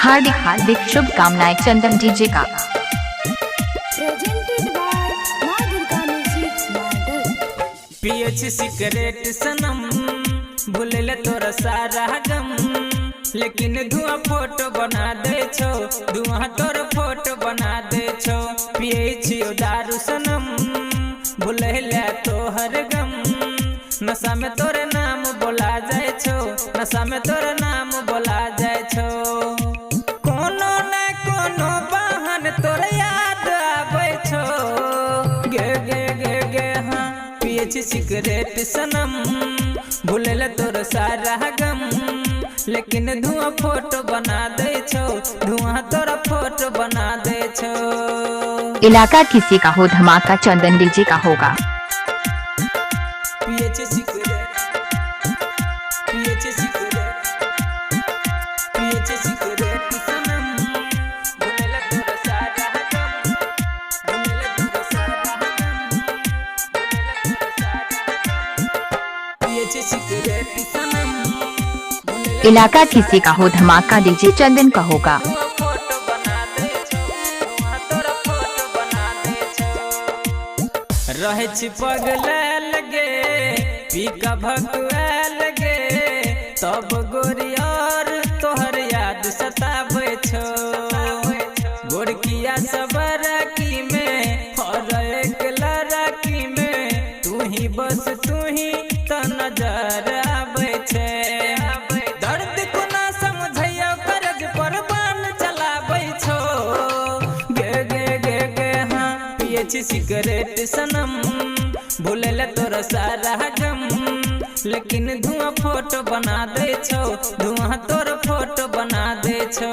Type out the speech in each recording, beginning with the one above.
हार्दिक हार्दिक शुभकामनाएं चंदन डीजे का। Presented by Maa Durga Music Model. पिए छी सिगरेट सनम, भूलल तोरा सारा गम, लेकिन धुआं फोटो बना दे छो, धुआं तोर फोटो बना दे छो। पिए छी दारू सनम, भूलल तोहर गम, नशा में तोरे नाम बोला जाए छो, नशा में तोरे नाम बोला जाए छो। कोनो न कोनो बहान तोरे याद आबै छो, गे गे गे गे हाँ। पिए छी सिगरेट सनम, भूलल तोर सारा गम, लेकिन धुआं फोटो बना दे छो, धुआं तोरा फोटो बना दे छो। इलाका किसी का हो, धमाका चंदन डीजे का होगा। पिए छी सिगरेट, पिए छी सिगरेट, पिए छी सिगरेट सनम, भूलल तोर सारा गम, भूलल तोर सारा गम, भूलल तोर सारा गम। पिए छी सिगरेट सनम, भूलल इलाका किसी का हो, धमाका डीजे चंदन का होगा। धुआं फोटो बना दे छो, धुआं तोरा फोटो बना दे छो। रहै छी पगलायल गे, पी का भकुआयल गे, तब गोरी और तोहर याद सताबै छो। गोरकिया सबर की में और एक लड़की में तू ही बस तू ही त नजर आबै छै। दर्द कोना समझैयो, करज पर बान चलाबै छो, गे गे गे गे हाँ। पिए छी सिगरेट सनम, भूलल तोर सारा गम, लेकिन धुआं फोटो बना दे छो, धुआं तोर फोटो बना दे छो।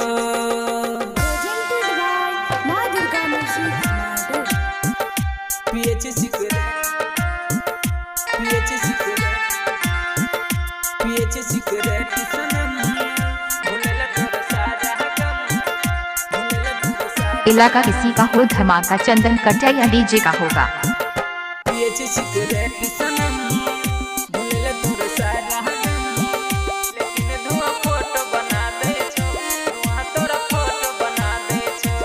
Presented by Maa Durga Music Model. पिए छी सिगरेट, पिए छी सिगरेट, पिए छी सिगरेट सनम, भूलल तोर सारा गम, भूलल तोर सारा इलाका किसी का हो, धमाका चंदन कटैया डीजे का होगा। पिए छी सिगरेट सनम, भूलल तोर सारा गम, लेकिन धुआं फोटो बना दे छो, धुआं तोरा फोटो बना दे छो।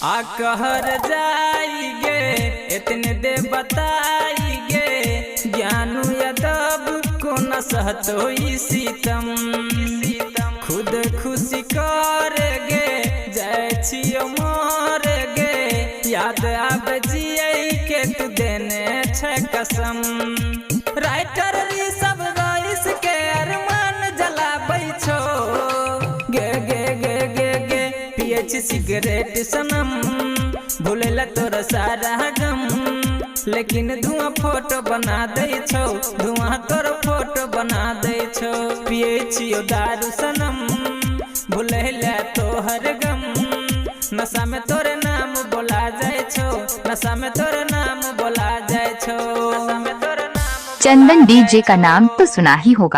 आ कहर जाई गे, इतने दे बताई गे, ज्ञानू यादव कोना सहतो ई सीतम। खुद खुशी कर गे, जाय छियो मोर गे, याद आब जियै के तू देने छै कसम। राइटर ई सब रईस के अरमान जलाबै छो, गे गे गे गे गे। पिए छी सिगरेट सनम, भूलल तोर सारा गम, लेकिन धुआं फोटो बना दे छो, धुआं तोर फोटो बना दे छो। पिए छियो दारू सनम, भूलल तोहर गम, नशा में तोरे नाम बोला जाए छो, नशा में तोरे नाम बोला जाए छो, नशा में तोरे नाम। चंदन डीजे का नाम तो सुना ही होगा।